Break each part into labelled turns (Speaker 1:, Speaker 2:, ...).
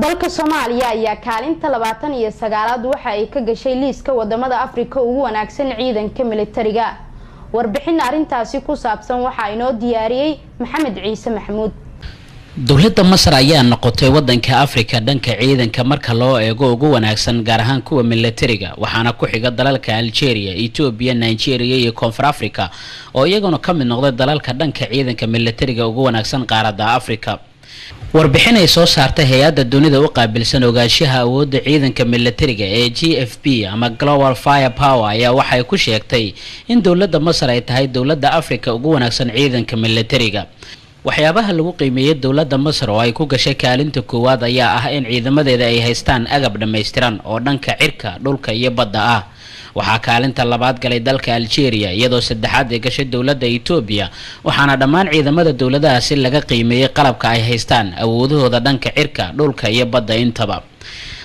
Speaker 1: Dalka Soomaaliya ayaa kaalinta 29aad waxa ay ka gashay liiska wadamada Afrika ugu wanaagsan ciidanka militariga. Warbixin arrintaasi ku saabsan waxaa inoo diyaariyey Maxamed Ciise Maxamuud.
Speaker 2: Dowladda Masar ayaa noqotay wadanka Afrika dhanka ciidanka marka loo eego ugu wanaagsan, gaar ahaan kuwa militariga, waxaana ku xiga dalalka Algeria, Ethiopia, Nigeria iyo Koonfur Africa oo iyaguna ka mid noqday dalalka dhanka ciidanka militariga ugu wanaagsan qaaradda Afrika. Warbixin ay soo saartay hay-adda dunida u qaabilsan ogaanshaha awoodda ciidanka militariga ee GFP ama Global Fire Power ayaa waxay ku sheegtay in dowladda Masar ay tahay dowladda Afrika ugu wanaagsan ciidanka militariga. Waxyaabaha lagu qiimeeyey dowladda Masar oo ay ku gashay kaalinta koowaad ayaa ah in ciidamadeeda ay haystaan agab dhammaystiran oo dhanka cirka, dhulka iyo badda ah. Waxaa kaalinta labaad galay dalka Algeria, iyadoo saddexaad ay gashay dowladda Etoobiya, waxaana dhammaan ciidamada dowladahaasi laga qiimeeyey qalabka ay haystaan, awoodahooda dhanka cirka, dhulka iyo badda intaba.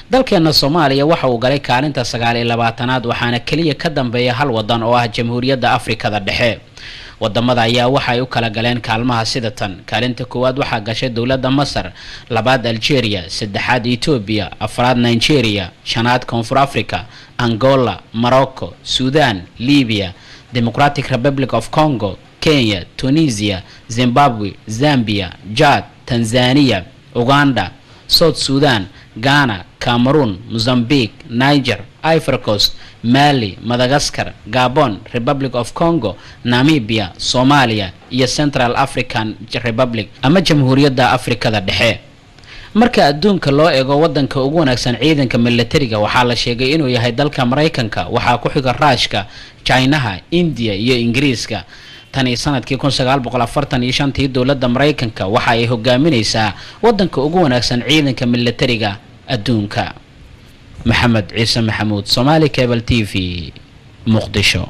Speaker 2: Dalkeena Soomaaliya waxa uu galay kaalinta 29aad, waxaana keliya ka dambeeya hal wadan oo ah Jamhuuriyadda Afrikada Dhexe. Wadamada ayaa waxay u kala galeen kaalmaha sida tan: kaalinta koowaad waxaa gashay dowladda Masar, labaad Algeria, saddexaad Etoobiya, afraad Nigeria, shanaad Koonfur Africa, Angola, Morocco, Sudan, Libya, Democratic Republic of Congo, Kenya, Tunisia, Zimbabwe, Zambia, Jad, Tanzania, Uganda, South Sudan, Ghana, Cameroon, Mozambique, Niger, Ivory Coast, Mali, Madagascar, Gabon, Republic of Congo, Namibia, Soomaaliya iyo Central African Republic ama Jamhuuriyadda Afrikada Dhexe. Marka adduunka loo eego wadanka ugu wanaagsan ciidanka militariga, waxaa la sheegay inuu yahay dalka Maraykanka, waxaa ku xiga Ruushka, Chinaha, India iyo Ingiriiska. Tan iyo sanadkii 1945tii dowladda Maraykanka waxa ay hogaaminaysaa wadanka ugu wanaagsan ciidanka militariga adduunka. Maxamed Ciise Maxamuud, Somali Cable TV, Muqdisho.